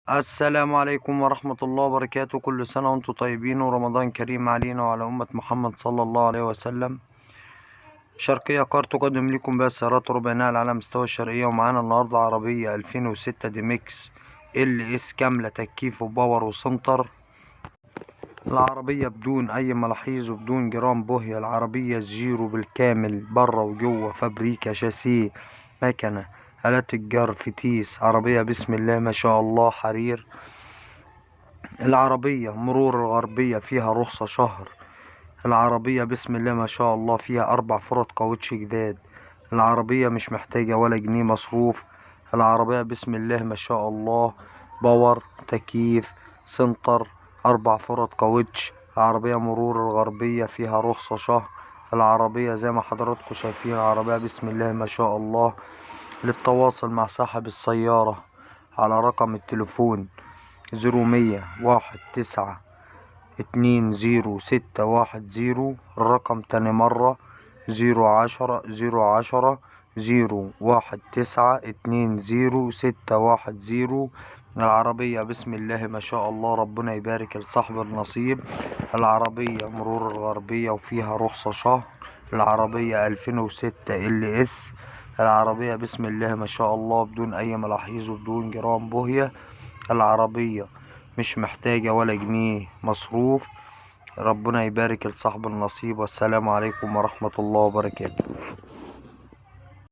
السلام عليكم ورحمة الله وبركاته. كل سنة وانتم طيبين ورمضان كريم علينا وعلى أمة محمد صلى الله عليه وسلم. شرقية كار تقدم لكم بها سيارات ربع نقل على مستوى الشرقية، ومعانا النهاردة عربية 2006 ديمكس LS كاملة تكييف و power وسنتر. العربية بدون أي ملاحظ وبدون جرام بوهية، العربية زيرو بالكامل برا وجوه، فابريكا، شاسيه، مكنة، آلات الجر، فتيس. عربية بسم الله ما شاء الله حرير. العربية مرور الغربية، فيها رخصة شهر. العربية بسم الله ما شاء الله فيها 4 فرط كاوتش جداد. العربية مش محتاجة ولا جنيه مصروف. العربية بسم الله ما شاء الله power، تكييف، سنتر، 4 فرط كاوتش. العربية مرور الغربية، فيها رخصة شهر. العربية زي ما حضراتكم شايفين العربية بسم الله ما شاء الله. للتواصل مع صاحب السيارة على رقم التليفون 0100 1 9 2 0 6 1 0. الرقم تاني مرة 010 010 0 1 9 2 0 6 1 0. العربية بسم الله ما شاء الله، ربنا يبارك لصاحب النصيب. العربية مرور الغربية وفيها رخصة شهر. العربية 2006 LS. العربية بسم الله ما شاء الله بدون أي ملاحظ وبدون جرام بوهية. العربية مش محتاجة ولا جنيه مصروف. ربنا يبارك لصاحب النصيب، والسلام عليكم ورحمة الله وبركاته.